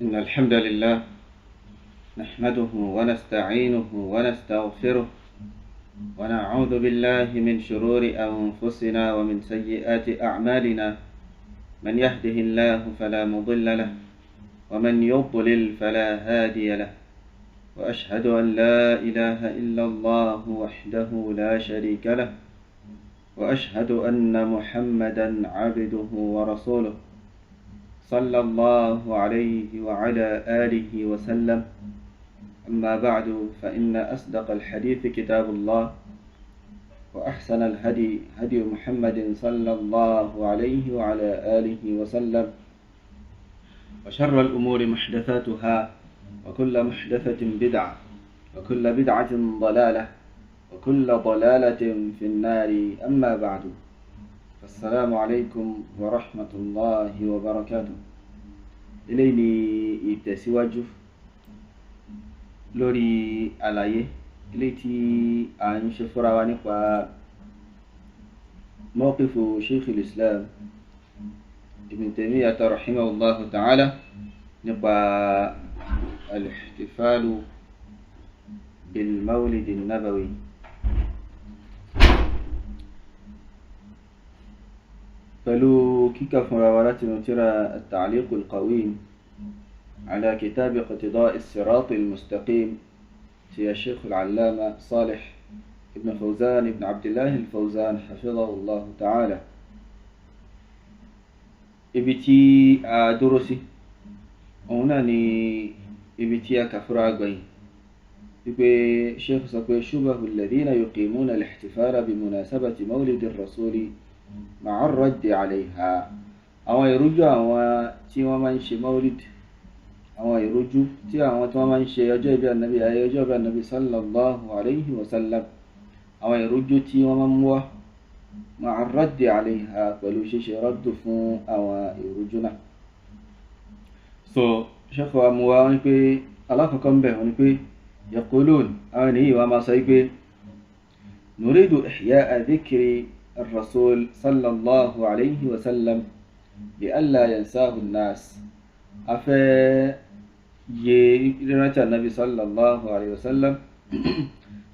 إن الحمد لله نحمده ونستعينه ونستغفره ونعوذ بالله من شرور أنفسنا ومن سيئات أعمالنا، من يهده الله فلا مضل له ومن يضلل فلا هادي له، وأشهد أن لا إله إلا الله وحده لا شريك له، وأشهد أن محمدا عبده ورسوله صلى الله عليه وعلى آله وسلم. أما بعد، فإن أصدق الحديث كتاب الله، وأحسن الهدي هدي محمد صلى الله عليه وعلى آله وسلم، وشر الأمور محدثاتها، وكل محدثة بدعة، وكل بدعة ضلالة، وكل ضلالة في النار. أما بعد، السلام عليكم ورحمة الله وبركاته. Eléyìí ni ìtẹ̀síwájú lórí àlàyé eléyìí tí à ń ṣe fúnra wa nípa mawqifu Sheikh al-Islam Ibn Taymiyyah rahimahullahu ta'ala nípa al-ihtifalu bil-mawlid an-nabawi. Pẹ̀lú kíkà fúnra wa láti inú tírà at-Ta'liq al-Qawim ala kitab Iqtida' as-Sirat al-Mustaqim ti Sheikh al-Allama Salih ibn Fawzan ibn Abdillah al-Fawzan hafidhahullahu ta'ala. Ibi tí a dúró sí òun náà ni ibi tí a kà fúnra gbẹ̀yìn, wípé Sheikh sọ pé shubahu alladhina yuqimuna al-ihtifala bi munasabati mawlidi ar-rasuli ma'a ar-raddi 'alayha. Àwọn ìrújú àwọn tí wọ́n máa ń ṣe mawlid, àwọn ìrújú tí àwọn tí wọ́n máa ń ṣe ọjọ́ ìbí ànábì, ayẹyẹ ọjọ́ ìbí ànábì sallallahu alayhi wa sallam, àwọn ìrújú tí wọ́n máa ń mú wá ma'a ar-raddi 'alayha, pẹ̀lú ṣíṣe rọ́dù fún àwọn ìrújú náà. So Sheikh wa mú wá wọ́n pé alákọ̀ọ́kọ́ ń bẹ̀ wọ́n pé yaqulun, àwọn ènìyàn wa máa sọ pé nuridu ihya'a dhikri الرسول صلى الله عليه وسلم لئلا ينساه الناس. Afẹ́ yẹ ìrántí ànábì sallallahu alayhi wa sallam,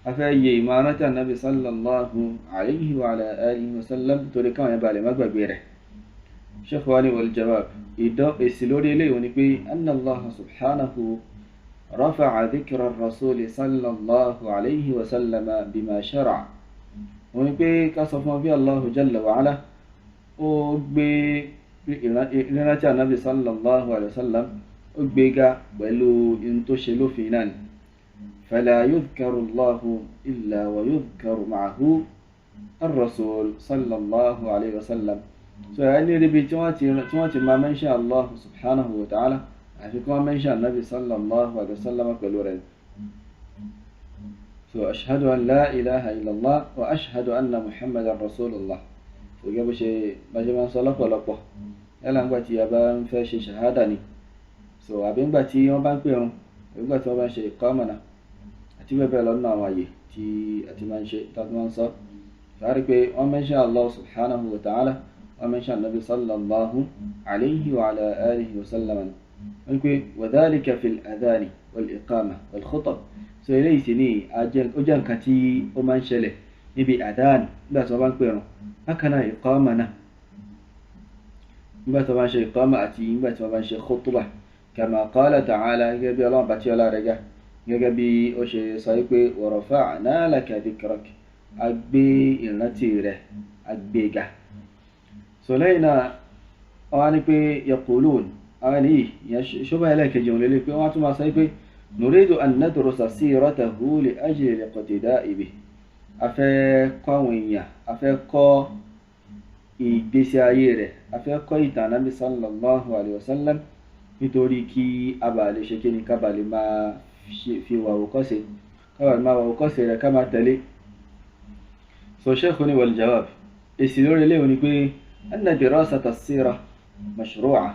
afẹ́ yẹ ìmọ̀ ànábì sallallahu alayhi wa ala alihi wa sallam torí káwọn yẹn bá lè má gbàgbé rẹ̀. Sheikh wa ni wal jawab, ìdán èsì lórí eléyìí ni pé anna Allah subhanahu rafa'a dhikra ar-rasul sallallahu alayhi wa sallam bima shara'a. Wọ́n ní pé ká sọ fún bí Allahu jalla wa ala ó gbé ìrántí ànábì sallallahu alayhi wa sallam, ó gbé ga pẹ̀lú in tó ṣe lófin náà ni. Fala yudhkaru Allahu illa wa yudhkaru ma'ahu ar-rasul sallallahu alayhi wa sallam. So ẹni ríbi tí wọ́n ti máa mẹ́ṣẹ́ Allah subhanahu wa ta'ala àfi kí wọ́n mẹ́ṣẹ́ ànábì sallallahu alayhi wa sallam pẹ̀lú rẹ̀. So ashhadu an la ilaha illallah wa ashhadu anna muhammadan rasulullah. So gẹ́gẹ́ bó ṣe bá ṣe máa ń sọ lọ́pọ̀lọpọ̀ yálà ńgbà tí a bá ń fẹ́ ṣe ṣàhádà ni, so àbí ńgbà tí wọ́n bá ń pèrun, àbí ńgbà tí wọ́n bá ń ṣe ìkámà náà àti bẹ́ẹ̀ bẹ́ẹ̀ lọ́nà àwọn àyè tí a ti máa ń ṣe tá a ti máa ń sọ. Sáré pé wọ́n mẹ́ṣẹ́ Allah subhanahu wa ta'ala, wọ́n mẹ́ṣẹ́ nabi sallallahu alayhi wa ala alihi wa sallam. Wọ́n pé wa dhalika fil adhani wal iqama wal khutab. So eléyìí sì ní ó jẹ́ nǹkan tí ó máa ń ṣẹlẹ̀ níbi àdáàn nígbà tí wọ́n bá ń pèrun, bákan náà ìkámà náà nígbà tí wọ́n bá ń ṣe ìkámà àti nígbà tí wọ́n bá ń ṣe khutbah. Kama qala ta'ala, gẹ́gẹ́ bí Ọlọ́run bá tí ọlá rẹ̀ ga, gẹ́gẹ́ bí ó ṣe sọ wípé wa rafa'na laka dhikrak, a gbé ìrántí rẹ̀, a gbé ga. So lẹ́yìn náà wọ́n á ní pé yaqulun, àwọn ènìyàn ṣọ́bà ẹlẹ́ẹ̀kejì òun lélẹ́ pé wọ́n á tún máa sọ wípé nuridu an nadrusa siratahu li ajli al-iqtida'i bihi. A fẹ́ kọ́ àwọn èèyàn, a fẹ́ kọ́ ìgbésí ayé rẹ̀, a fẹ́ kọ́ ìtàn Ànábì sallallahu alayhi wa sallam nítorí kí a bá lè ṣe kíni, ká bá lè máa fi wà òkọ́ṣe, ká bá lè máa wà òkọ́ṣe rẹ̀, ká máa tẹ̀lé. So Sheikh ní wal jawab, èsì lórí eléyìí ni pé anna dirasata as-sira mashru'a,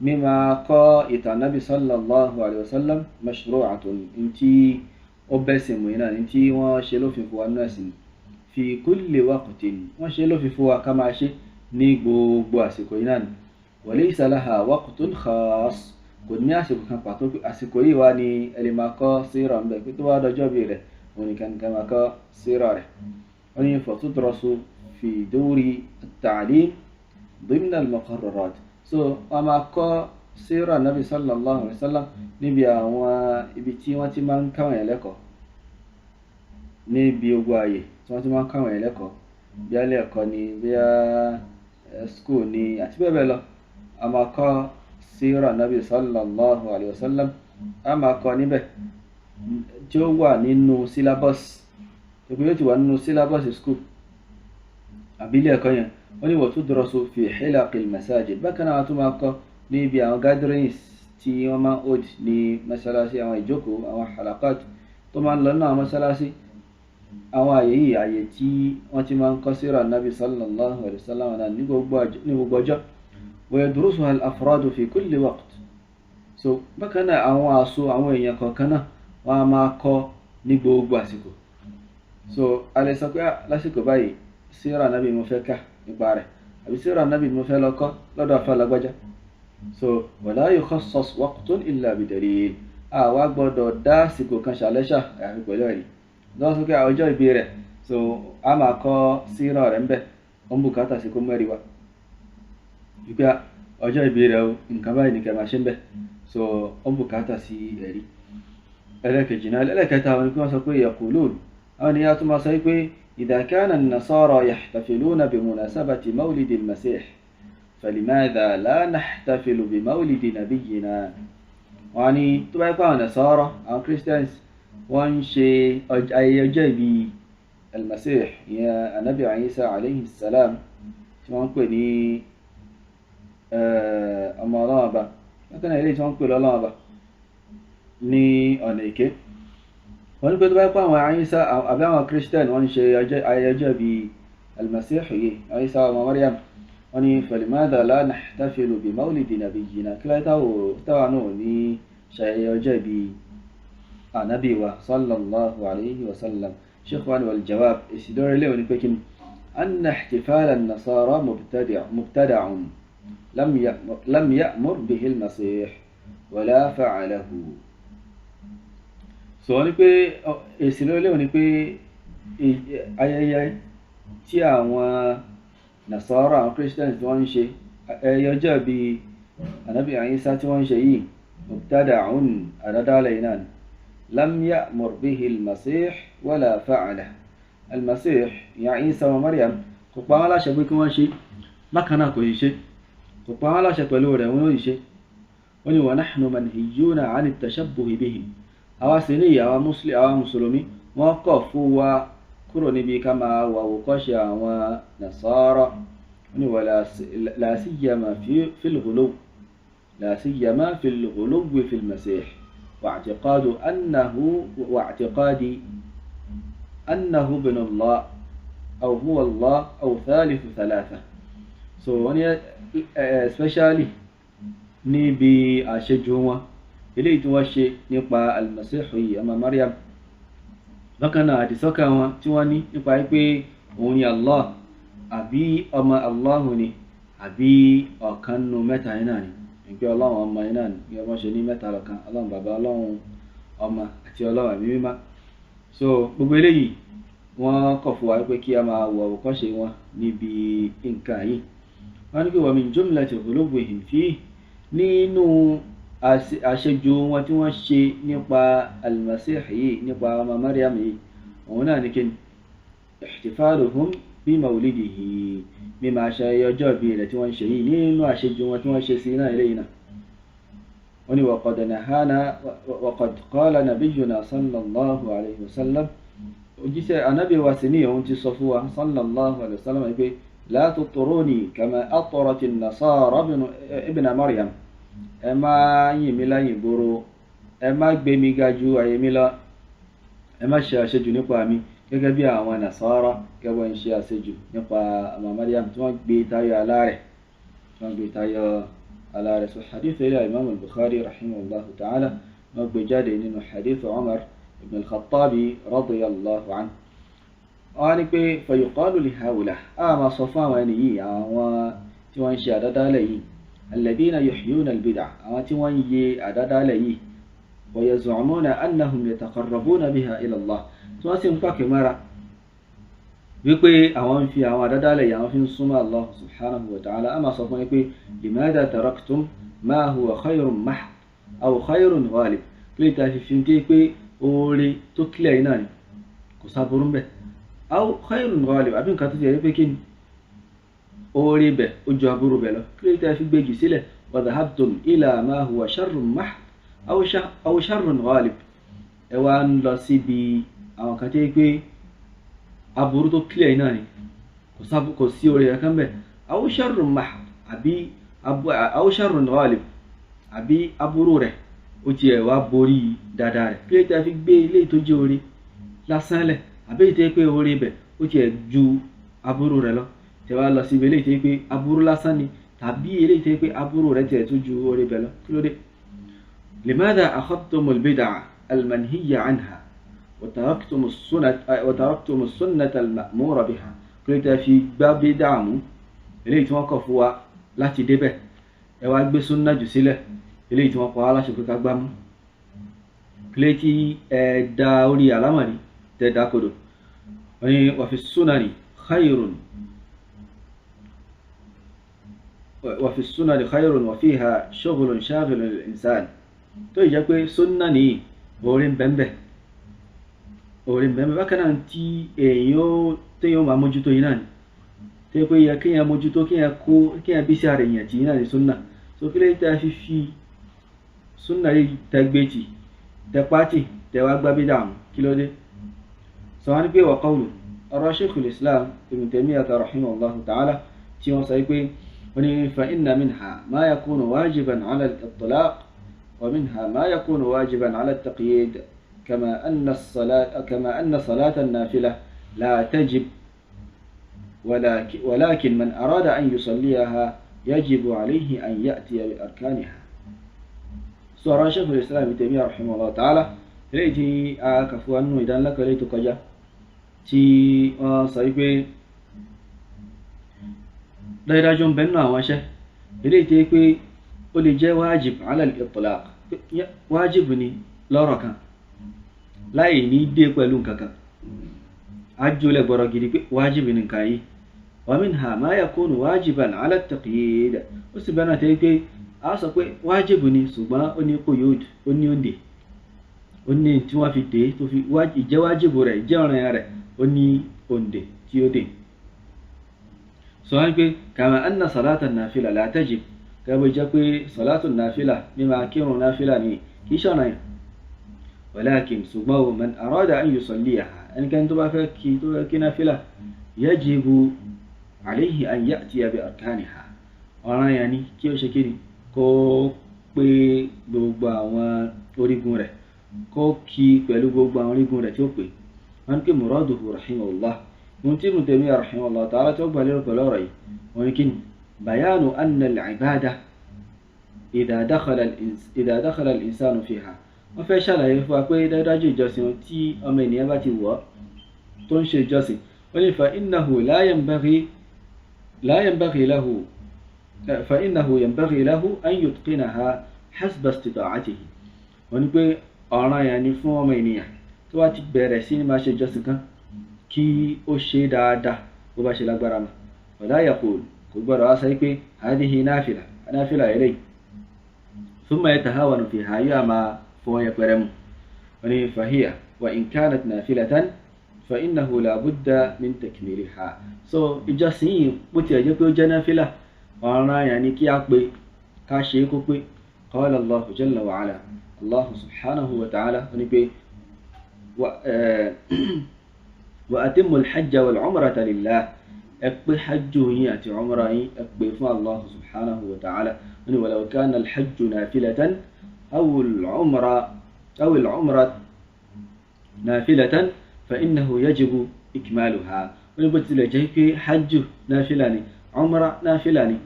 mímá kọ́ ìtàn Ànábì sallallahu alayhi wa sallam mashru'atun, ntí ó bẹ́sìn mú iná ní tí wọ́n ṣe lófin fún wa náà sí fi kulli waqtin, wọ́n ṣe lófin fún wa ká máa ṣe ní gbogbo àsìkò iná ni. Wa laysa laha waqtun khass, Kò ní àsìkò kan pàtó pé àsìkò yìí wá ní ẹ lè máa kọ́ síra ń bẹ̀, pé tó bá dọjọ́ bí rẹ̀ òun nìkan nìkan máa kọ́ síra rẹ̀. Wọ́n ní fatudrasu fi dawri at-ta'lim dimna al-muqarrarat. So wọ́n máa kọ́ síra nabi sallallahu alayhi wa sallam níbi àwọn ibi tí wọ́n ti máa ń káwọn yẹn lẹ́kọ̀ọ́, níbi ogun ààyè tí wọ́n ti máa ń káwọn yẹn lẹ́kọ̀ọ́, bí alẹ́ ẹ̀kọ́ ni, bí school ni, àti bẹ́ẹ̀ bẹ́ẹ̀ lọ. A máa kọ́ síra nabi sallallahu alayhi wa sallam, a máa kọ́ níbẹ̀ tí ó wà nínú syllabus, ìpín yóò ti wà nínú syllabus school àbí ilé ẹ̀kọ́ yẹn. Wọ́n ní wa tudrasu fi hilaqil masajid. Bákan náà, a tún máa kọ́ níbi àwọn gatherings tí wọ́n máa ń hold ní mọ́ṣáláṣí, àwọn ìjókòó, àwọn halaqat tó máa ń lọ náà mọ́ṣáláṣí. Àwọn àyè yìí, àyè tí wọ́n ti máa ń kọ́ síra nabi sallallahu alayhi wa sallam náà ní gbogbo ọjọ́. Wa yadrusuha al-afradu fi kulli waqt. So bákan náà, àwọn àṣọ àwọn èèyàn kọ̀ọ̀kan náà wọ́n á máa kọ́ ní gbogbo àsìkò. So a lè sọ pé lásìkò báyìí, síra nabi mo fẹ́ kà nípa rẹ̀, àbí síra nabi mo fẹ́ lọ kọ́ lọ́dọ̀ àfa lágbájá. So wala yukhassas waqtun illa bidalil. Àwa gbọ́dọ̀ dá àsìkò kan ṣàlẹ́ṣà àyàfi pẹ̀lú ẹ̀rí. Lọ́wọ́ sọ pé ọjọ́ ìbí rẹ̀, so a máa kọ́ síra rẹ̀ ń bẹ̀, ó ń bùkátà sí kó mẹ́rin wa wípé ọjọ́ ìbí rẹ̀ o, nǹkan báyìí ní kẹ́ máa ṣe ń bẹ̀. So ó ń bùkátà sí ẹ̀rí. Ẹlẹ́kejì náà, ẹlẹ́kẹta, àwọn ni wọ́n sọ pé yaqulun, àwọn ènìyàn tún máa sọ pé idha kana an-nasara yahtafiluna bi munasabati mawlidi al-masih, falimadha la nahtafilu bi mawlidi nabiyyina. Wọ́n ní tó bá yẹ pé àwọn nasara, àwọn Christians, wọ́n ń ṣe ayẹyẹ ọjọ́ ìbí al-masih, ìyẹn anabi Isa alayhi salam, tí wọ́n ń pè ní ọmọ Ọlọ́run Ọba, bákan náà eléyìí tí wọ́n ń pè lọ́lọ́run Ọba ní ọ̀nà èké. Wọ́n ní pé tó bá pẹ́ àwọn Ìsá àbí àwọn Christian, wọ́n ń ṣe ayẹyẹ ọjọ́ ìbí al-Masih yìí, Ìsá ọmọ Maryam, wọ́n ní falimadha la nahtafilu bi mawlidi nabiyyina, kí láyé táwa náà ní ṣayẹyẹ ọjọ́ ìbí ànábì wa sallallahu alayhi wa sallam? Sheikh wa ni wal jawab, èsì lórí ilé òní pé kí ni anna ihtifal an-nasara mubtada'un lam ya'mur bihi al-Masih wala fa'alahu. So wọ́n ní pé èsì lórí ilé òní pé ayẹyẹ tí àwọn Nasara, àwọn Christians, tí wọ́n ń ṣe, ayẹyẹ ọjọ́ ìbí ànábì Ìsá tí wọ́n ń ṣe yìí, mubtada'un, àdádálẹ̀ iná ni. Lam ya'mur bihi al-Masih wala fa'alahu. Al-Masih ya Ìsá wa Maryam kò pa wọ́n láṣẹ pé kí wọ́n ṣe, bákan náà kò sì ṣe, kò pa wọ́n láṣẹ pẹ̀lú rẹ̀, wọ́n ò ṣe. Wọ́n ní wa nahnu manhiyyuna 'ani at-tashabbuhi bihim. Àwa sì ní àwa mùsùlùmí, wọ́n kọ̀ fún wa kúrò níbi ká máa wà àwòkọ́ṣe àwọn Nasara. Wọ́n ní wa la siyama fil ghuluw, la siyama fil ghuluw fil Masih wa'tiqadi annahu ibn Allah aw huwa Allah aw thalithu thalatha. So wọ́n ní especially níbi àṣejù wọn eléyìí tí wọ́n ṣe nípa al-Masih yìí, ọmọ Maryam, bákan náà àdìsọ́kà wọn tí wọ́n ní nípa pé òun ni Allah, àbí ọmọ Allahu ni, àbí ọ̀kan nínú mẹ́ta yẹn náà ni, ìpé Ọlọ́run ọmọ yẹn náà ni, bí ọmọ ṣe ní mẹ́ta lọ́kan, Ọlọ́run bàbá, Ọlọ́run ọmọ àti Ọlọ́run ẹ̀mí mímọ́. So gbogbo eléyìí, wọ́n kọ̀ fún wa pé kí a máa wọ àwòkọ́ṣe wọn níbi nǹkan yìí. Wọ́n ní pé wa min jumlati ghuluwwihim fihi, nínú àṣejù wọn tí wọ́n ṣe nípa al-Masih yìí, nípa ọmọ Maryam yìí, òun náà ní kí ni ihtifaluhum bí mawlidihi, mímọ̀ àṣẹ ọjọ́ ìbí rẹ̀ tí wọ́n ń ṣe yìí, nínú àṣejù wọn tí wọ́n ṣe sí náà eléyìí náà. Wọ́n ní waqad nahana waqad qala nabiyyuna sallallahu alayhi wa sallam, òjíṣẹ́ anábì wa sì ní òun ti sọ fún wa sallallahu alayhi wa sallam pé la tutruni kama atrat an-nasara ibna Maryam, ẹ má yìn mí láyìn gbòòrò, ẹ má gbé mi ga ju àyè mi lọ, ẹ má ṣe àṣejù nípa mi gẹ́gẹ́ bí àwọn Nasara gẹ́gẹ́ bọ́n ṣe àṣejù nípa ọmọ Maryam tí wọ́n gbé tayọ aláàrẹ̀, tí wọ́n gbé tayọ aláàrẹ̀. So hadith ilé Imam al-Bukhari rahimahullahu ta'ala wọ́n gbé jáde nínú hadith Umar ibn al-Khattabi radiyallahu anhu. Wọ́n ní pé fayuqalu li haula, a máa sọ fún àwọn ẹni yìí, àwọn tí wọ́n ń ṣe àdádálẹ̀ yìí, Alladhina yuhyuna al-bid'a, àwọn tí wọ́n ń yẹ àdádálẹ̀ yìí, wa yaz'umuna annahum yataqarrabuna biha ila Allah, tí wọ́n sì ń pàkì mọ́ra wípé àwọn ń fi àwọn àdádálẹ̀ yìí àwọn fi ń súnmọ́ Allah subhanahu wa ta'ala. A máa sọ fún yín pé limadha taraktum ma huwa khayrun mahd aw khayrun ghalib, kí ló ta fi fi dé pé oore tó kílẹ̀ yìí náà ni kò sáburú ń bẹ̀, aw khayrun ghalib, àbí nǹkan tó ti yẹ pé kí ni oore bẹ̀ ó ju aburú bẹ̀ lọ, kí ló ta fi gbégi sílẹ̀? Wa dhahabtum ila ma huwa sharrun mahd aw sharrun ghalib, ẹ wá ń lọ síbi àwọn kan tó yẹ pé aburú tó kílẹ̀ yìí náà ni kò sí oore kankan bẹ̀, aw sharrun mahd àbí aw sharrun ghalib, àbí aburú rẹ̀ ó tiẹ̀ wá borí dáadáa rẹ̀, kí ló ta fi gbé ilé tó jẹ́ oore lásán lẹ̀, àbí èyí tó yẹ pé oore bẹ̀ ó tiẹ̀ ju aburú rẹ̀ lọ, tẹ wá lọ síbi eléyìí tó yẹ pé aburú lásán ni tàbí eléyìí tó yẹ pé aburú rẹ̀ tiẹ̀ tó ju oore bẹ̀ lọ, kí ló dé? Limadha akhadtumul bid'a al-manhiyya anha wa taraktumu as-sunnata al-ma'mura biha, kí ló tẹ fi gbá bídà mú eléyìí tí wọ́n kọ̀ fún wa láti débẹ̀, ẹ wá gbé súnà jù sílẹ̀ eléyìí tí wọ́n pa wá láṣẹ pé ká gbá mú, kí ló tí ẹ da orí àlámọ̀rí tẹ dá kodò? Wọ́n ní wa fi sunani khayrun wa fi sunani khayrun wa fiha shughlun shaghilun lil insan, tó ìjẹ́ pé súnà ní orí ń bẹ́ńbẹ́, orí ń bẹ́ńbẹ́. Bákan náà tí èèyàn téèyàn máa mójútó yìí náà ni tó yẹ pé yẹ kéèyàn mójútó, kéèyàn kó kéèyàn bí sí ara èèyàn tì yìí náà ni súnà. So kí ló tẹ́ fi fi súnà yìí tẹ́ gbé tì tẹ́ pátì tẹ́ wá gbá bídà mú, kí ló dé? Sọ wọ́n ní pé wa qawlu ọ̀rọ̀ Sheikhul Islam Ibn Taymiyyah rahimahullahu ta'ala tí wọ́n sọ pé wọ́n ní fa inna minha ma yakunu wajiban ala al-itlaq wa minha ma yakunu wajiban ala at-taqyid, kama anna salata an-nafila la tajib ولكن من أراد أن يصليها يجب عليه أن يأتي بأركانها. Sọ̀rọ̀ Sheikhul Islam Ibn Taymiyyah rahimahullahu ta'ala eléyìí tí a kà fún wa nínú ìdánilẹ́kọ̀ọ́ eléyìí tó kọjá, tí wọ́n sọ wípé dájúdájú ń bẹ nínú àwọn iṣẹ́ eléyìí tí pé ó lè jẹ́ wájib ala al-itlaq, wájib ni lọ́rọ̀ kan láì ní dé pẹ̀lú nǹkan kan, ájúlẹ̀ gbọ́rọ̀ gidi pé wájib ni nǹkan yìí. Wa minha ma yakunu wajiban ala at-taqyid, ó sì bẹ́ẹ̀ náà tẹ́ pé a sọ pé wájib ni ṣùgbọ́n ó ní quyud, ó ní òǹdè, ó ní tí wọ́n fi dé tó fi ìjẹ́ wájib rẹ̀, ìjẹ́ ọ̀ranyàn rẹ̀, ó ní òǹdè tí ó dé. Sọ wọ́n pé kama anna salata nafila la tajib, gẹ́gẹ́ bó jẹ́ pé salatu nafila mímá kírun nafila ni kì í ṣọ̀ranyàn, walakin ṣùgbọ́n man arada an yusalliha, ẹnikẹ́ni tó bá fẹ́ kí tó fẹ́ kí náfìlà, yajibu alayhi an ya'tiya bi arkaniha, ọ̀ranyàn ni kí ó ṣe kí ni kó pé gbogbo àwọn orígun rẹ̀, kó kí pẹ̀lú gbogbo àwọn orígun rẹ̀ tí ó pé. Wọ́n ní pé muraduhu rahimahullah, ohun tí Ibn Taymiyyah rahimahullah ta'ala tó gbà lérò pẹ̀lú ọ̀rọ̀ yìí wọ́n ní kí ni bayanu anna al-ibada idha dakhala al-insanu fiha, wọ́n fẹ́ ṣàlàyé fún wa pé dájúdájú ìjọsìn tí ọmọ ènìyàn bá ti wọ̀ tó ń ṣe ìjọsìn, wọ́n ní fa innahu la yanbaghi lahu fa innahu yanbaghi lahu an yutqinaha hasba istita'atihi, wọ́n ní pé ọ̀ranyàn ni fún ọmọ ènìyàn tó bá ti bẹ̀rẹ̀ sí ní máa ṣe ìjọsìn kan kí ó ṣe dáadáa bó bá ṣe lágbára mọ́. Wala yaqul, kò gbọ́dọ̀ wá sọ pé hadhihi náfìlà náfìlà eléyìí, thumma yatahawanu fiha, yóò máa fọwọ́ yẹpẹrẹ mu. Wọ́n ní fahiya wa in kanat nafilatan fa innahu la budda min takmiliha. So ìjọsìn yìí bó tiẹ̀ jẹ́ pé ó jẹ́ náfìlà, ọ̀ranyàn ni kí á pé ká ṣe é kó pé. Qala Allahu jalla wa ala, Allahu subhanahu wa ta'ala wọ́n ní pé wa atimmu al-hajja wal umrata lillah, ẹ pé hajju yín àti umra yín ẹ pé fún Allahu subhanahu wa ta'ala. Wọ́n ní walau kana al-hajju nafilatan aw al-umra nafilatan fa innahu yajibu ikmaluha. Wọ́n ní bó tilẹ̀ jẹ́ pé hajju náfìlà ni, umra náfìlà ni,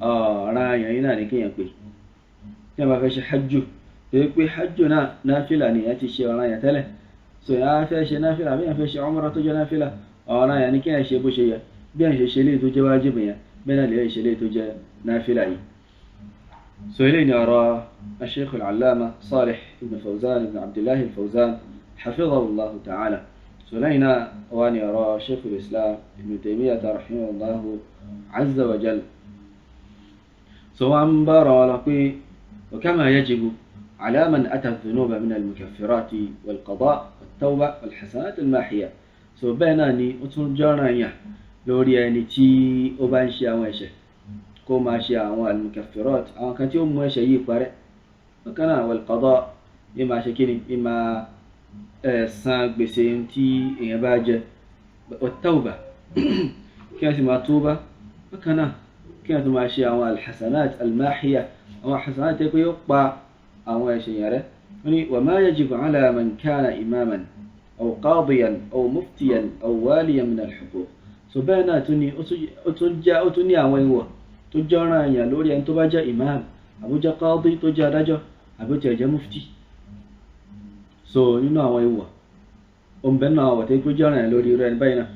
ọ̀ranyàn yín náà ni kéèyàn pé tí a bá fẹ́ ṣe hajju, tó yẹ pé hajju náà náfìlà ni, ẹ ti ṣe ọ̀ranyàn tẹ́lẹ̀, so yà á fẹ́ ṣe náfìlà bí yàn fẹ́ ṣe umra tó jẹ́ náfìlà, ọ̀ranyàn ni kéèyàn ṣe bó ṣe yẹ, bí yàn ṣe ṣe léyìí tó jẹ́ wájìbù yẹn, bẹ́ẹ̀ náà lè ṣe léyìí tó jẹ́ náfìlà yìí. So eléyìí ni ọ̀rọ̀ Sheikh al-Allama Salih ibn Fawzan ibn Abdullahi al-Fawzan hafidhahullahu ta'ala. So lẹ́yìn náà wá ní ọ̀rọ̀ Sheikh al-Islam ibn Taymiyyah rahimahullahu azza wa jal. So wọ́n ń bá ọ̀rọ̀ wọn lọ pé wa kama yajibu ala man ata dhunuba min al-mukaffirati wal-qada' wat-tawba wal-hasanat al-mahiya. So bẹ́ẹ̀ náà ni ó tún jọ́ràn yàn lórí ẹni tí ó bá ń ṣe àwọn ẹ̀ṣẹ̀ kó máa ṣe àwọn al-mukaffirat, àwọn kan tí ó mú ẹ̀ṣẹ̀ yìí parẹ́. Bákan náà wal-qada', bí máa ṣe kíni, bí máa san gbèsè tí èèyàn bá jẹ, wat-tawba, kí wọ́n sì máa túbá. Bákan náà kí wọ́n tún máa ṣe àwọn al-hasanat al-mahiya, àwọn hasanat tẹ́ pé yóò pa àwọn ẹ̀ṣẹ̀ yẹn rẹ́. Wọ́n ní wa ma yajibu ala man kana imaman aw qadiyan aw muftiyan aw waliyan min al-huquq. So bẹ́ẹ̀ náà tún ni ó tún ní àwọn ìwọ̀ tó jọ́ràn èèyàn lórí ẹni tó bá jẹ́ imam, àbó jẹ́ qadi tó jẹ́ adájọ́, àbó tiẹ̀ jẹ́ mufti. So nínú àwọn ìwọ̀ ó ń bẹ nínú àwọn tó jọ́ràn èèyàn lórí irú ẹni báyìí náà.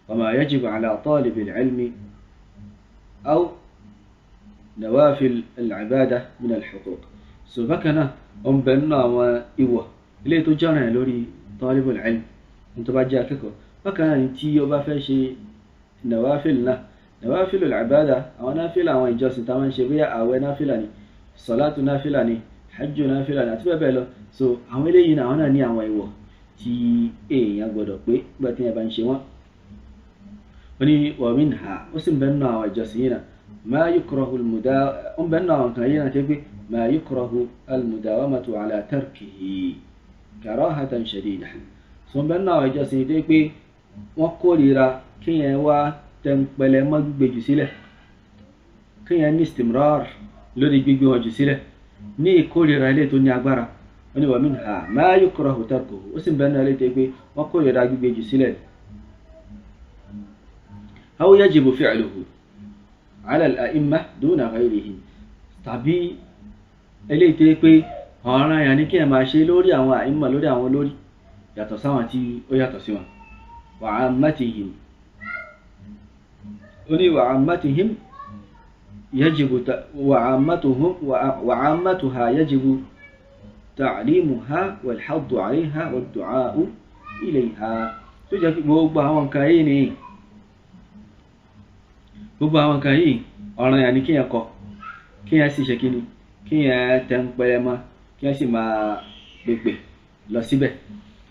Wa ma yajibu ala talibil ilmi aw nawafil al-ibada min al-huquq. So bákan náà ó ń bẹ nínú àwọn ìwọ̀ ilé tó jọ́ràn èèyàn lórí talibul ilm, ẹni tó bá jẹ́ akẹ́kọ̀ọ́. Bákan náà ni tí ó bá fẹ́ ṣe nawafil náà, nawafil al-ibada, àwọn náfìlà àwọn ìjọsìn tá a máa ń ṣe, bóyá àwẹ̀ náfìlà ni, sọ̀látù náfìlà ni, hajj náfìlà ni, àti bẹ́ẹ̀ bẹ́ẹ̀ lọ. So àwọn eléyìí náà àwọn náà ní àwọn ìwọ̀ tí èèyàn gbọ́dọ̀ pé nígbà tí èèyàn bá ń ṣe wọ́n. Ó ní wa minha, ó sì ń bẹ nínú àwọn ìjọsìn yìí náà, ma yukrahu ó ń bẹ nínú àwọn kan yìí náà tó pé ma yukrahu al-mudawamatu ala tarkihi karahatan shadida. So ń bẹ nínú àwọn ìjọsìn yìí tó pé wọ́n kórìíra kéèyàn wá tẹnpẹlẹ mọ́ gbígbé jù sílẹ̀, kéèyàn ní istimrar lórí gbígbé wọn jù sílẹ̀ ní ìkórìíra ilé tó ní agbára. Wọ́n ní wa minha ma yukrahu tarkuhu, ó sì ń bẹ nínú ilé tó pé wọ́n kórìíra gbígbé jù sílẹ̀. Aw yajibu fi'luhu ala al-a'imma duna ghayrihim, tàbí eléyìí tó pé ọ̀ràn yẹn ni kéèyàn máa ṣe lórí àwọn àìmọ̀, lórí àwọn olórí, yàtọ̀ sáwọn tí ó yàtọ̀ sí wọn. Wa 'ammatihim, ó ní wa 'ammatihim yajibu wa 'ammatuhum wa 'ammatuha yajibu ta'limuha wal haddu 'alayha wad du'a'u ilayha. Tó jẹ́ pé gbogbo àwọn nǹkan yìí ni, gbogbo àwọn nǹkan yìí ọ̀ràn yẹn ni kéèyàn kọ́, kéèyàn sì ṣe kíni, kéèyàn tẹnpẹlẹ mọ́, kéèyàn sì máa pèpè lọ síbẹ̀,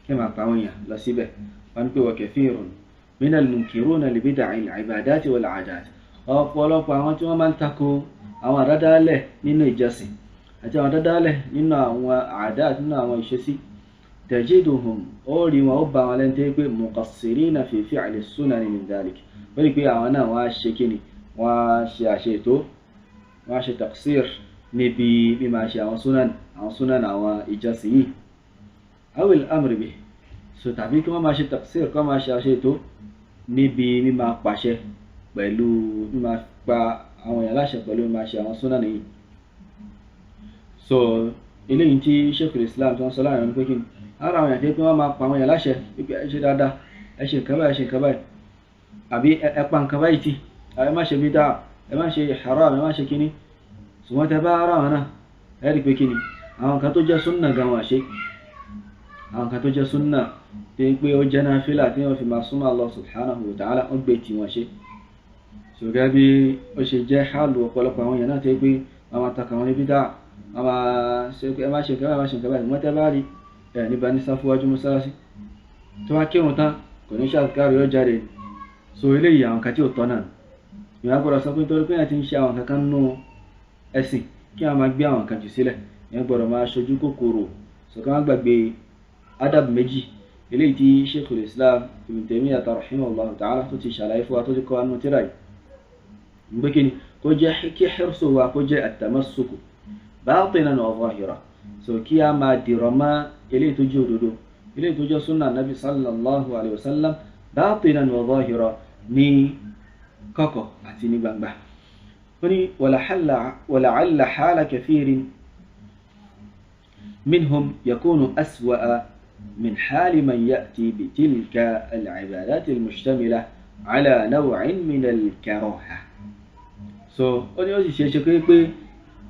kéèyàn máa pa àwọn èèyàn lọ síbẹ̀. Wọ́n ní pé wa kathirun minal munkiruna li bid'il ibadati wal 'adat, ọ̀pọ̀lọpọ̀ àwọn tí wọ́n máa ń tako àwọn àdádálẹ̀ nínú ìjọsìn àti àwọn àdádálẹ̀ nínú àwọn àdáàt, nínú àwọn ìṣesí, tajiduhum, ó rí wọn, ó bá wọn lẹ́nu tó yẹ pé muqassirina fi fi'li sunani min dhalik, ó rí pé àwọn náà wọ́n á ṣe kíni, wọ́n á ṣe àṣetó, wọ́n á ṣe taqsir níbi bí máa ṣe àwọn sunan, àwọn sunan àwọn ìjọsìn yìí. Awil amri bih, so tàbí kí wọ́n máa ṣe taqsir, kí wọ́n máa ṣe àṣetó níbi mímáa pàṣẹ pẹ̀lú mímáa pa àwọn èèyàn láṣẹ pẹ̀lú mímáa ṣe àwọn sunan yìí. So eléyìí tí Sheikhul Islam tó ń sọ láàrin pé kí ni ara àwọn èèyàn tí wọ́n máa pa àwọn èèyàn láṣẹ wípé ẹ ṣe dáadáa, ẹ ṣe nǹkan báyìí, ẹ ṣe nǹkan báyìí, àbí ẹ pa nǹkan báyìí tì, ẹ má ṣe bídà, ẹ má ṣe haram, ẹ má ṣe kíní. Ṣùgbọ́n tẹ bá ara wọn náà, ẹ rí i pé kíni àwọn nǹkan tó jẹ́ súnà gan wọn ṣe, àwọn nǹkan tó jẹ́ súnà tí pé ó jẹ́ náfìlà tí wọ́n fi máa súnmọ́ Allah subhanahu wa ta'ala, wọ́n gbé tí wọ́n ṣe. Ṣùgbọ́n bí ó ṣe jẹ́ hálù ọ̀pọ̀lọpọ̀ àwọn èèyàn náà tí pé wọ́n máa takà wọn ní bídà, wọ́n máa ṣe pé ẹ má ṣe nǹkan báyìí, ẹ má ṣe nǹkan báyìí. Wọ́n tẹ́ bá rí ẹ̀ nípa ní sáfúwájú mọ́sálásí tó wá kírun tán kò ní ṣàkárò yóò jáde. So eléyìí àwọn nǹkan tí ò tọ́ náà ìyẹn gbọ́dọ̀ sọ pé nítorí pé èèyàn ti ń ṣe àwọn nǹkan kan nínú ẹ̀sìn kí wọ́n máa gbé àwọn nǹkan jù sílẹ̀, ìyẹn gbọ́dọ̀ máa ṣojú kòkòrò. So ká má gbàgbé adab méjì eléyìí tí Sheikhul Islam Ibn Taymiyyah rahimahullah ta'ala tó ti ṣàlàyé fún wa, tó ti kọ́ anú tírà yìí. Ń pé kí ni kó jẹ́ kí hirsu wa kó jẹ́ at-tamassuku batinan wa zahira, so kí a máa dìrọ̀ mọ́ eléyìí tó jẹ́ òdodo, eléyìí tó jẹ́ sunna nabi sallallahu alayhi wa sallam batinan wa zahira, ní kọ̀kọ̀ àti ní gbangba. Ó ní wala'alla hala kathirin minhum yakunu aswa'a min hali man ya'ti bitilka al-ibadati al-mushtamila ala naw'in min al-karaha. So ó ní ó sì ṣe é ṣe pé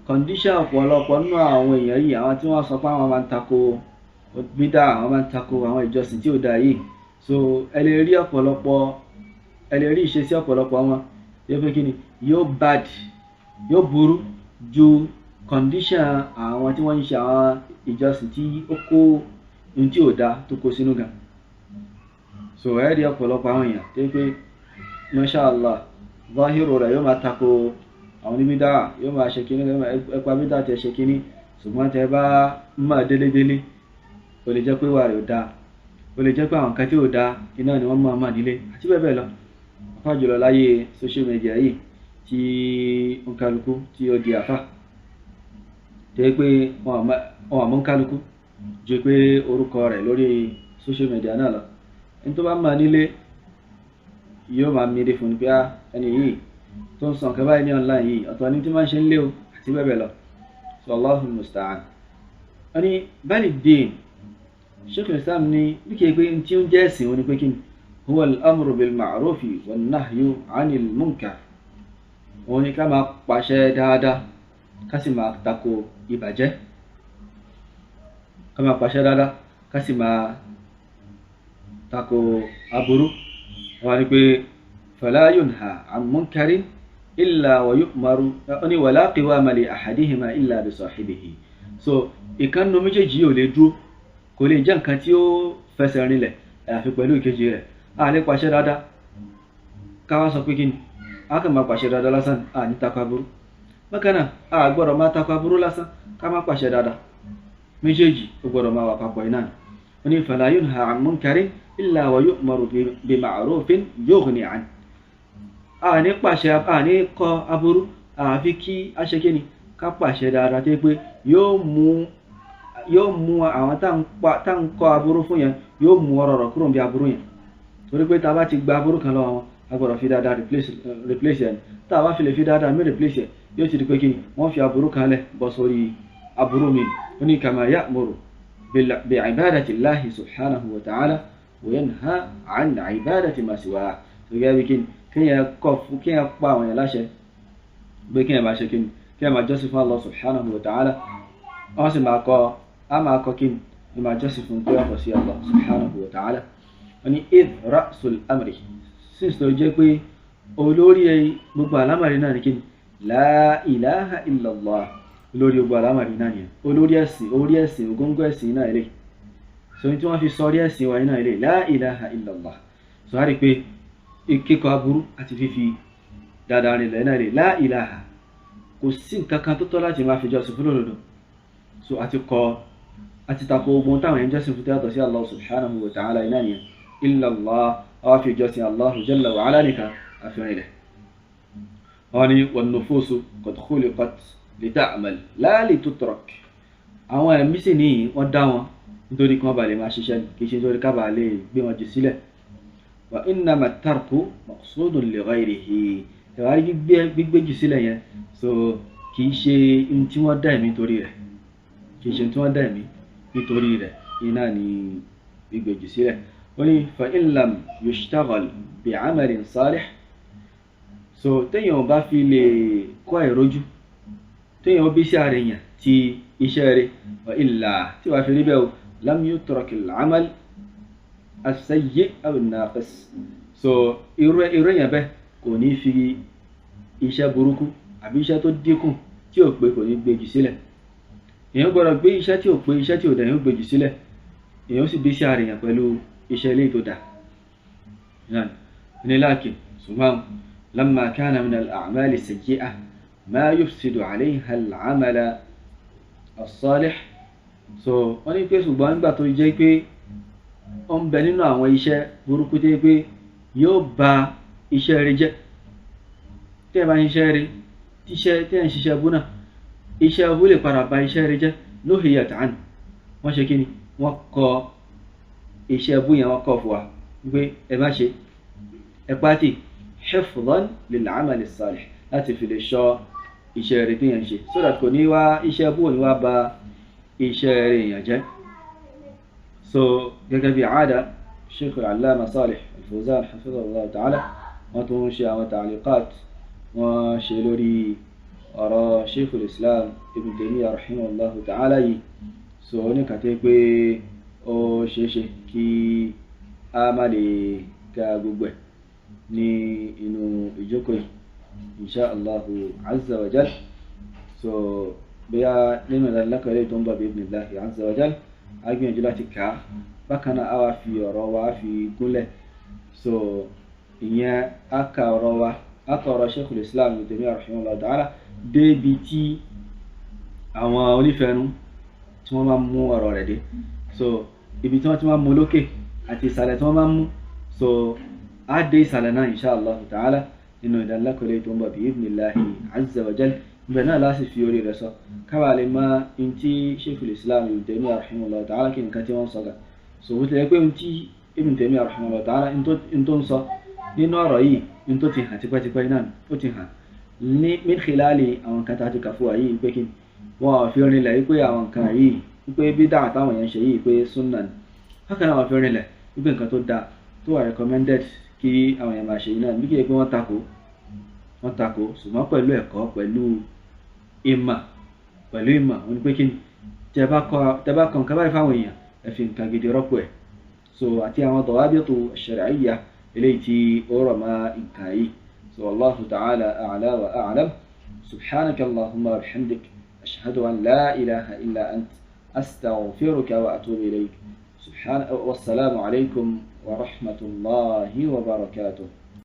Condition ọ̀pọ̀lọpọ̀ nínú àwọn èèyàn yìí, àwọn tí wọ́n sọ pé àwọn máa ń tako bídà, àwọn máa ń tako àwọn ìjọsìn tí ò dáa yìí, so ẹ lè rí ọ̀pọ̀lọpọ̀, ẹ lè rí ìṣesí ọ̀pọ̀lọpọ̀ wọn yóò pé kí ni yóò bad, yóò burú ju condition àwọn tí wọ́n ń ṣe àwọn ìjọsìn tí ó kó ohun tí ò dáa tó kó sínú gan. So ẹ rí ọ̀pọ̀lọpọ̀ àwọn èèyàn tó yẹ pé masha Allah zahiru rẹ̀ yóò máa tako àwọn oníbídà, yóò máa ṣe kíní, ẹpa bídà tẹ ṣe kíní, ṣùgbọ́n tẹ bá mọ̀ délédélé, ó lè jẹ́ pé wà rẹ̀ ò dáa, ó lè jẹ́ pé àwọn nǹkan tí ò dáa iná ni wọ́n máa mọ̀ nílé àti bẹ́ẹ̀ bẹ́ẹ̀ lọ. Pàápàá jùlọ láyé social media yìí tí òǹkálukú tí ó di àfà, tó yẹ pé wọn àmọ́ òǹkálukú ju pé orúkọ rẹ̀ lórí social media náà lọ. Ẹni tó bá mọ̀ nílé yóò máa mírí fún un pé ẹni yìí tó ń sọ nǹkan báyìí ní online yìí, ọ̀tọ̀ ni tí máa ń ṣe ń lé o àti bẹ́ẹ̀ bẹ́ẹ̀ lọ. So Allahul musta'an. Wọ́n ní bali din, Sheikh Islam ní bí kìí pé tí ó ń jẹ́ ẹ̀sìn òní pé kí ni huwa al-amru bil ma'rufi wan nahyu 'anil munkar. Òun ni ká máa pàṣẹ dáadáa, ká sì máa tako ìbàjẹ́. Ká máa pàṣẹ dáadáa, ká sì máa tako aburú. Wọ́n ní pé fala yunha 'an munkarin illa wa yu'maru, ní wala qiwama li ahadihima illa bi sahibihi. So ìkànnù méjèèjì ò lè dúró, kò lè jẹ́ nǹkan tí ó fẹsẹ̀ rinlẹ̀ àyàfi pẹ̀lú ìkejì rẹ̀. A lè pàṣẹ dáadáa ká wá sọ pé kí ni a kàn máa pàṣẹ dáadáa lásán, a ní tako aburú. Bákan náà a gbọ́dọ̀ máa tako aburú lásán ká má pàṣẹ dáadáa. Méjèèjì ó gbọ́dọ̀ máa wà papọ̀ iná ni. Wọ́n ní fala yunha 'an munkarin illa wa yu'maru bi ma'rufin yughni 'an. A ní pàṣẹ, a ní kọ aburú àfi kí a ṣe kí ni ká pàṣẹ dáadáa tó pé yóò mú àwọn tá ń kọ aburú fún yẹn, yóò mú ọ̀rọ̀ rọ̀ kúrò bí aburú yẹn. Torí pé tá a bá ti gba aburú kan lọ́wọ́ wọn, a gbọ́dọ̀ fi dáadáa replace ẹ̀. Tá a bá fi lè fi dáadáa mí replace ẹ̀, yóò ti di pé kí wọ́n fi aburú kan lẹ̀ bọ́ sórí aburú mi. Ó ní kama ya'muru bi ibadati Allahi subhanahu wa ta'ala wa yanha 'an ibadati ma siwa. Gẹ́gẹ́ bí kí kéèyàn kọ́ fún kéèyàn pa àwọn èèyàn láṣẹ pé kéèyàn máa ṣe kí ni kéèyàn máa jọ́sìn fún Allah subhanahu wa ta'ala, wọ́n sì máa kọ́ á máa kọ́ kí ni máa jọ́sìn fún tó yàtọ̀ sí Allah subhanahu wa ta'ala. Wọ́n ní idh ra'sul amri, since tó jẹ́ pé olórí gbogbo àlámàrí náà ni kí ni la ilaha illallah, olórí gbogbo àlámàrí náà ni olórí ẹ̀sìn, orí ẹ̀sìn, ògóńgó ẹ̀sìn náà ilé. So ní tí wọ́n fi sọ orí ẹ̀sìn wa náà ilé la ilaha illallah. So á rí pé kíkọ aburú àti fífi dáadáa rinlẹ̀ náà lè la ilaha, kò sí nǹkan kan tó tọ́ láti máa fi jọ́sìn fún lòdòdó. So àti kọ àti tako ogun táwọn èèyàn jọ́sìn fún tó yàtọ̀ sí Allah subhanahu wa ta'ala iná nìyẹn illallah, àwa fi jọ́sìn Allahu jalla wa ala nìkan àfihàn ilẹ̀. Wọ́n ní wan nufusu qad khuliqat li ta'mal la li tutrak. Àwọn ẹ̀mí sì ní wọ́n dá wọn nítorí kí wọ́n bá lè máa ṣiṣẹ́, kì í ṣe nítorí ká bàa lè gbé wọn jù sílẹ̀. Wa innama tarku maqsudun li ghayrihi. Ìwárí gbígbé jù sílẹ̀ yẹn, so kì í ṣe ohun tí wọ́n dá ẹ̀mí nítorí rẹ̀, kì í ṣe ohun tí wọ́n dá ẹ̀mí nítorí rẹ̀ iná ni gbígbé jù sílẹ̀. Ó ní fa in lam yushtaghal bi 'amalin salih. So téèyàn bá fi lè kọ́ ìrójú, téèyàn bí sí ààrẹ yàn ti iṣẹ́ rẹ̀, wa illa tí wàá fi rí bẹ́ẹ̀ o lam yutrak al-'amal as-sayyi aw an-naqis. So irú èèyàn bẹ́ẹ̀ kò ní fi iṣẹ́ burúkú àbí iṣẹ́ tó dínkù tí ò pé kò ní gbé jù sílẹ̀. Èèyàn gbọ́dọ̀ gbé iṣẹ́ tí ò pé, iṣẹ́ tí ò dà èèyàn gbé jù sílẹ̀, èèyàn sì bí sí ààrẹ yàn pẹ̀lú iṣẹ́ ilé tó dà. Ní láàkì ṣùgbọ́n lamma kana min al-a'mal as-sayyi'ah ma yufsidu 'alayha al-'amala as-salih. So wọ́n ní pé ṣùgbọ́n nígbà tó jẹ́ pé ó ń bẹ nínú àwọn iṣẹ́ burúkú tó jẹ́ pé yóò ba iṣẹ́ rẹ̀ jẹ́. Tí ẹ bá ń ṣiṣẹ́ rẹ̀, tí ẹ ń ṣiṣẹ́ bú náà, iṣẹ́ bú lè padà ba iṣẹ́ rẹ̀ jẹ́. Nuhiyat an, wọ́n ṣe kí ni wọ́n kọ iṣẹ́ bú yẹn, wọ́n kọ̀ fún wa wípé ẹ má ṣe, ẹ pàtì hifdhan lil amal as-salih, láti fi lè ṣọ́ iṣẹ́ rẹ̀ tí yẹn ń ṣe, so that kò ní wá iṣẹ́ bú ò ní wá ba iṣẹ́ rẹ̀ yẹn jẹ́. So gẹ́gẹ́ bí àádá Sheikh al-Allama Salih al-Fawzan hafidhahullah ta'ala, wọ́n tún ṣe àwọn ta'liqat wọ́n ṣe lórí Ọ̀rọ̀ Sheikhul Islam Ibn Taymiyyah rahimahullahu ta'ala yìí, so ó ní kàtẹ́ pé ó ṣeéṣe kí a má lè ka gbogbo ẹ̀ ní inú ìjókòó yìí, insha Allahu azza wa jal. So bóyá nínú ìdánilẹ́kọ̀ọ́ eléyìí tó ń bọ̀, bi idhnillahi azza wa jal, a gbìyànjú láti kà á. Bákan náà, a wá fi ọ̀rọ̀ wa fi gúnlẹ̀. So ìyẹn, a ka ọ̀rọ̀ wa, a ka ọ̀rọ̀ Sheikhul Islam Ibn Taymiyyah rahimahullahu ta'ala débi tí àwọn onífẹ̀ẹ́nu tí wọ́n máa mú ọ̀rọ̀ rẹ̀ dé. So ibi tí wọ́n ti máa mú lókè àti ìsàlẹ̀ tí wọ́n máa mú, so a dé ìsàlẹ̀ náà, insha Allah ta'ala, nínú ìdánilẹ́kọ̀ọ́ eléyìí tó ń bọ̀, bi idhnillahi azza wa jal. Ibẹ̀ náà láti fi orí rẹ̀ sọ káwa lè mọ in tí Sheikhul Islam Ibn Taymiyyah rahimahullah ta'ala, kí nǹkan tí wọ́n sọ gà. So bó tilẹ̀ pé in tí Ibn Taymiyyah rahimahullah ta'ala in tó ń sọ nínú ọ̀rọ̀ yìí, in tó ti hàn tipẹ́tipẹ́ náà, ó ti hàn ní min khilali àwọn nǹkan tá a ti kà fún wa yìí, pé kí wọ́n ò fi rinlẹ̀ wípé àwọn nǹkan yìí, wípé bídà táwọn èèyàn ṣe yìí, pé súnà ni. Bákan náà, wọ́n fi rinlẹ̀ wípé nǹkan tó dáa, tó wà recommended kí àwọn èèyàn máa ṣe yìí náà, bí kì í pé wọ́n takò, wọ́n takò, ṣùgbọ́n pẹ̀lú ẹ̀kọ́, pẹ̀lú ìmọ̀, pẹ̀lú ìmọ̀. Wọ́n ní pé kí ni tẹ́ bá kọ nǹkan báyìí fáwọn èèyàn, ẹ fi nǹkan gidi rọ́pò ẹ̀. So àti àwọn dawabitu shar'iyya eléyìí tí ó rọ̀ mọ́ nǹkan yìí. So wallahu ta'ala a'la wa a'lam. Subhanaka allahumma wa bihamdik, ashhadu an la ilaha illa ant, astaghfiruka wa atubu ilayk. Subhan wassalamu alaykum wa rahmatullahi wa barakatuh.